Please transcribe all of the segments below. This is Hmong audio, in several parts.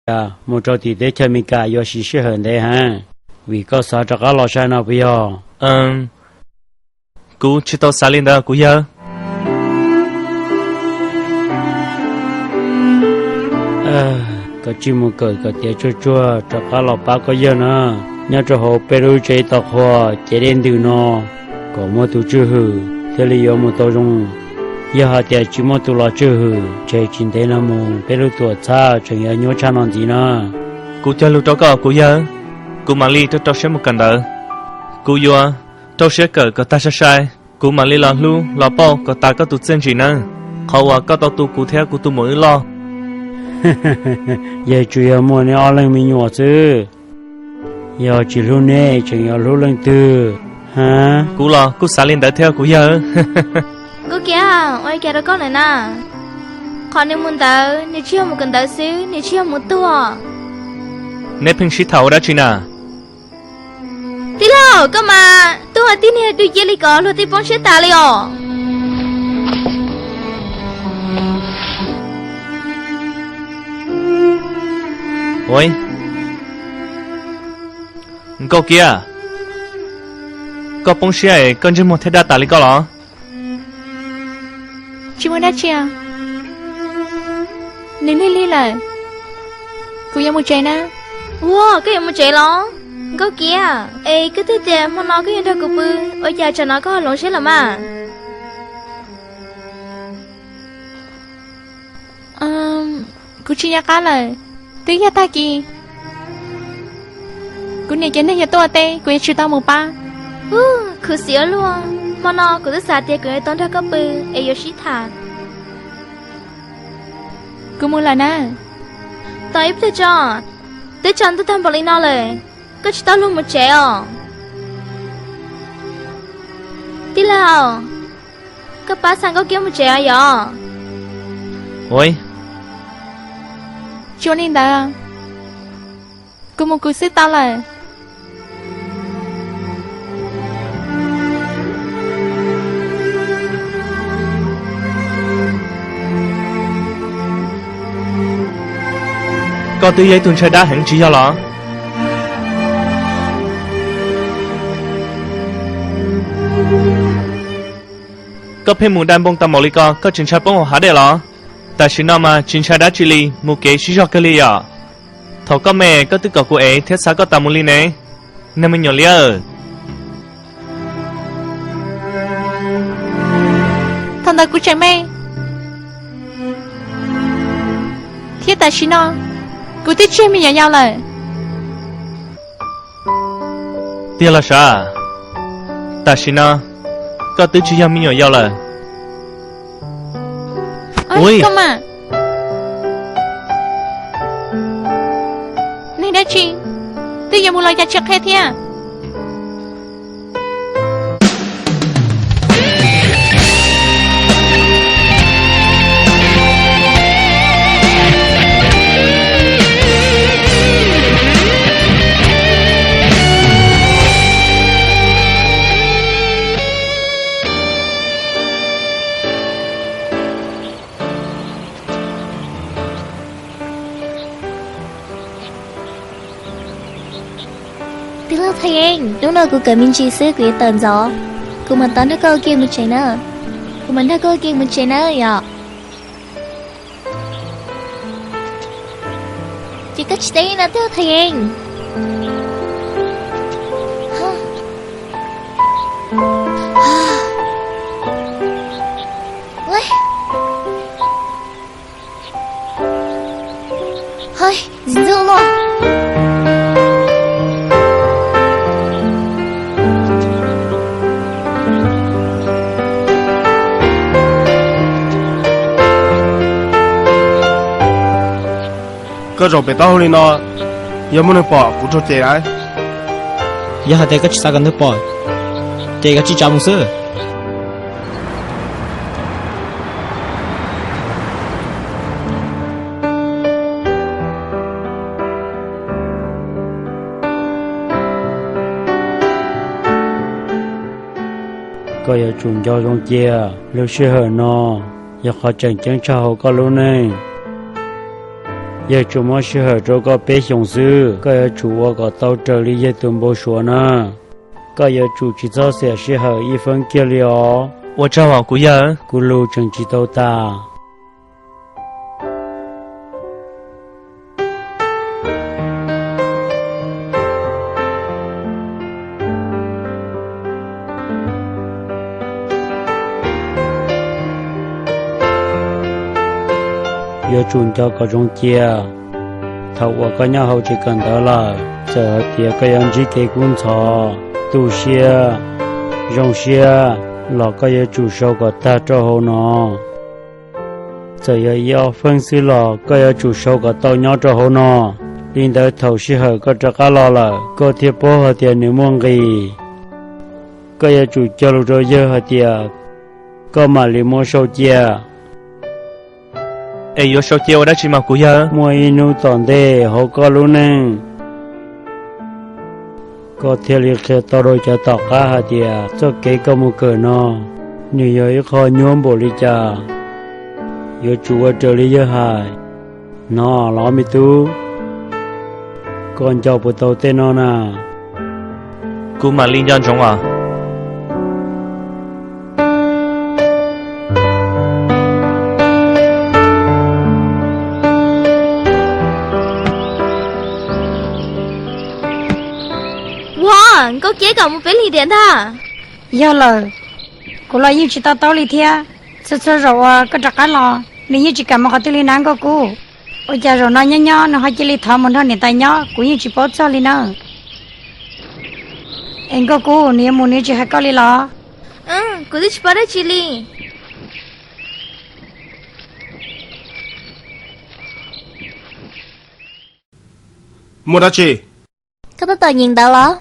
tias mus rau tim teb chaws Amelikas yuav siv sij hawm ntev heev, vim koj xav rov qab los sai no puas yog? Kuv tsis tau xav li ntawd kuv yawg. Koj tsij mus kawm kom tiav tsuag tsuag rov qab los pab koj yawg na. Nyob rau hauv peb lub tsev tau qhua cev dej ntws no kom muaj tus tswj hwm thiaj li yuav mus tau zoo. Yog hais tias tsis muaj tus los tswj hwm ces tsis ntev no mus peb lub tuam txhab tseem yuav nyuaj tshaj no ntxiv na. Kuv cog lus rau koj kuv yawg, kuv mam li rau rau siab mus kawm ntawv. Kuv yuav rau siab kawm kom tag sai sai, kuv mam li los hlub los pauj kom tas koj tus txiaj ntsim nawb, qhov uas koj tau tu kuv thiab kuv tus muam wb loj. Yawg tsuas yog muaj neb ob leeg me nyuam xwb, yog tsis hlub neb tseem yuav hlub leej twg? Kuv los kuj xav li ntawd thiab kuv yawg. Nkauj Kiab, ua li cas rau koj lawm na? Qhov nws mus ntawd nws tsis yog mus kawm ntawv xwb, nws tsis yog mus tuag. Neb pheej sib tham ua dab tsi na? Tij laug, koj mas tuag tib niag dub cia li kov luag tej poob siab tas li os. Nkauj Kiab, koj poob siab es koj ntsej muag thiaj daj tas li koj los? Tsis muaj dab tsi, nws lig lig lawm, kuv yuav mus tsev na. Ua, koj yuav mus tsev los? Nkauj Kiab, es koj twb tias hmo no koj yuav nrog kuv pw, ua cas tsam no koj ho hloov siab lawm mas? Kuv tsis nco qab lawm, twb yog tag kis kuv niam cov neeg yuav tuaj ua teb kuv yuav tsis tau mus pab. Khuv xim ua luaj, hmo no kuv twb xav tias kuv yuav tau nrog koj pw es yuav sib tham. Kuv mus lawm na. Tos ib pliag tso, twb tsaus ntuj tag npaum li no lawm, koj tsis tau luag mus tsev os? Tij laug, koj pab xa Nkauj Kiab mus tsev os yog? Tsis ua li ntawd, kuv mus kuv xwb tau lawm. Koj twb yog ib tug ntshai dab heev tsis yog los? Koj pheej mus dai npoo tau npaum li ko koj tsis ntshai poob hauv hav dej los? Tam sim no mas tsis ntshai dab tsi li, mus kev sib zog kawg li yom. Thaum koj me koj twb kom kuv ev thiab xa koj tas mus li ne, neeg me nyuam liab. Thaum ntawd kuv tseem me, thiab tam sim no kuv twb tsis yog me nyuam yaus lawm. Tiag los sav? Tam sim no koj twb tsis yog me nyuam yaus lawm. Ua li ko mas, neeg dab tsi twb yuav mus los cas tsis qhia thiab. Tij laug Thaj Yeeb, hnub no kuv kawm me ntsis xwb kuv yuav tawm ntxov, kuv mam tau nrog koj ua ke mus tsev na. Kuv mam nrog koj ua ke mus tsev na yom. Ces koj tsis teb no tij laug Thaj Yeeb. Hais, ntxub luaj. Koj zaum pem taub hau li no, yog muaj neeg pom kuv raug cem na. Yog hais tias koj tsis xav kom neeg pom, ces koj tsis tsav mus xwb. Koj yuav tsum nco zoo cia, lub sij hawm no yog qhov tseem ceeb tshaj hauv koj lub neej. Yawg tsuas muab sij hawm rau koj peb xyoos xwb, koj yuav tsum ua kom tau raws li yawg tus npau suav na. Koj yuav tsum tsis txhob xiam sij hawm ib feeb kiag li os. Ua tsaug os kuv yawg. Kuv lus tseem tsis tau tas. Yuav tsum nco kom zoo cia. Thaum uas koj nyob hauv tsev kawm ntawv lawm, txawm hais tias koj yuav ntsib kev kub ntxhov, tu siab, zoo siab los koj yuav tsum sau kom tag rau hauv no. Txawm yog ib ob feeb xwb los koj yuav tsum sau kom tau nyob rau hauv no. Li ntawd thaum sij hawm koj rov qab los lawm, koj thiaj paub hais tias nws muaj nqis. Koj yuav tsum cog lus rau yawg hais tias koj mam li muab sau cia. Es yuav sau cia ua dab tsi mas kuv yawg? Muaj ib hnub tom ntej hauv koj lub neej, koj thiaj li qhia tau rau cov tom qab hais tias txoj kev koj mus kawm no, nws yog ib qho nyuaj npaum li cas. Yuav tsum ua raws li yawg hais. Hnov los me tub, koj nco puas tau tej no na? Kuv mam li nco ntsoov os. Ua, Nkauj Kiab kom mus peb hlis tiam ntag. Yog lawm, kuv los yeej tsis to taub li thiab. Txhua txhua zaus uas koj rov qab los, nws yeej tsis kam mus qhov twg li na Nkauj Kub. Ua cas zaum no nyob nyob nws ho cia li thov mus nrog niam tais nyob, kuv yeej tsis paub txog li na. Es Nkauj Kub, nws yuav mus nws tsis hais koj li los? Kuv twb tsis paub dab tsi li. Muaj dab tsi? Koj tab tom nyeem ntawv los?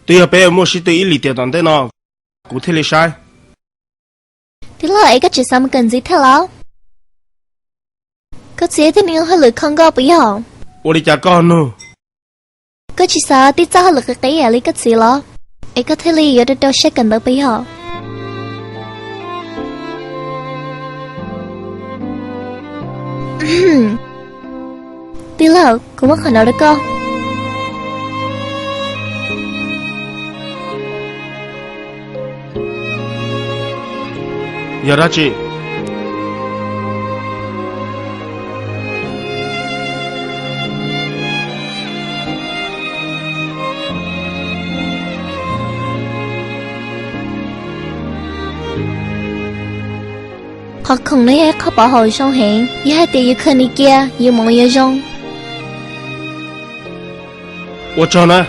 Twb yog peb muaj sib tw ib lim tiam tom ntej no, kuv thiaj li saib. Tij laug, es koj tsis xav mus kawm ntxiv thiab los? Koj txiv thiab nws ua hauj lwm kho nkauj puas yog? Ua li cas koj nug? Koj tsis xav tib txoj hauj lwm qis qis ib yam li koj txiv los? Es koj thiaj li yuav rau rau siab kawm ntawv puas yog? Tij laug, kuv muab qhov no rau koj. Yog dab tsi? Qhov khoom no yog ib qho pov haum zoo heev, yog hais tias yus khaws nws cia yus moov yuav zoo. Ua tsaug na.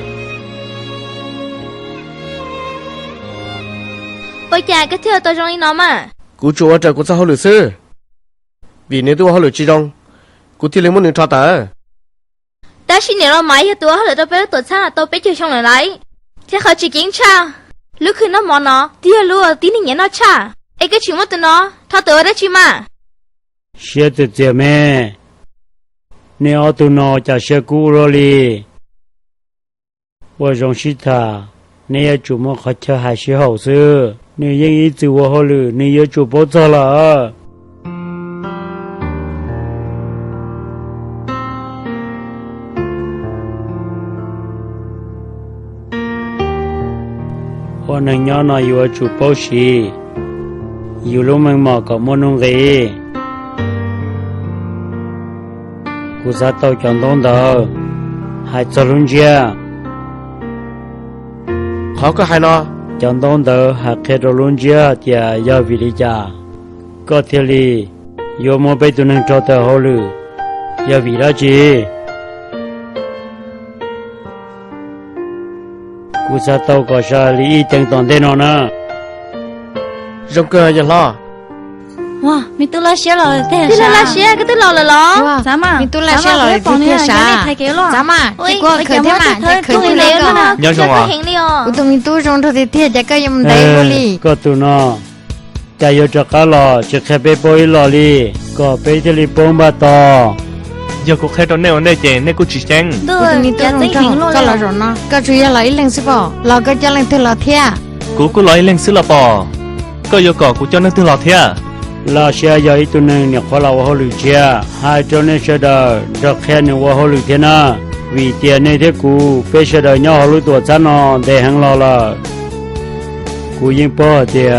Ua cas koj thiaj ua tau zoo li no mas? Kuv tsuas ua raws kuv txoj hauj lwm xwb, vim nws twb ua hauj lwm tsis zoo, kuv thiaj li muab nws rho tawm. Tab sis niam los mas yog tus ua hauj lwm rau peb lub tuam txhab no tau peb caug xyoo lawm lauj, thiab qhov tseem ceeb tshaj, lub khw noj mov no twb yog lub uas tib neeg nyiam noj tshaj, es koj tseem muab tus no rho tawm ua dab tsi mas? Siab txias txias me, nej ob tug no cas siab kub ua luaj li. Ua zoo sib tham, neb yuav tsum muaj qhov chaw hais sib haum xwb. Nws yeej ib txwm ua hauj lwm, nws yuav tsum paub txog lawm. Ua neeg nyob no yuav tsum paub siv yus lub meej mom kom muaj nuj nqis. Kuv xav tau cov ntaub ntawv hais txog lub ntsiab. Qhov koj hais no, cov ntaub ntawv hais qhia rau lub ntsiab hais tias yog vim li cas koj thiaj li yuav muab peb tus neeg rho tawm hauj lwm, yog vim dab tsi? Kuv xav tau kom sai li ib teev tom ntej no na. Zoo kawg yawg hlob. Me tub laj siab los, me tub laj siab, koj twb los lawm los? Me tub laj siab los tiag tiag sav. Xav mas, ces kuv khwv thiab mas, ces khwv thiab. Nyob zoo os. Kuv tus me tub zoo nraug tiag tiag, cas koj yuav mus ntev luaj li? Koj tus no, cas yuav rov qab los tsis qhia peb paub ib los li, kom peb thiaj li paub npaj tos. Yog kuv qhia rau nej ua ntej ces nej kuj tsis ceeb. Kuv tus me tub zoo nraug, koj los zaum no koj tsuas yog los ib leeg xwb pom, los koj coj leej twg los thiab? Kuv kuj los ib leeg xwb los pom, koj yuav kom kuv coj neeg twg los thiab? los sis yog ib tug neeg nyuam qhuav los ua hauj lwm tshiab, hais rau nej sawv daws nrog qhia nws ua hauj lwm thiab na, vim tias nej thiab kuv peb sawv daws nyob hauv lub tuam txhab no ntev heev los lawm. Kuv yeej paub hais tias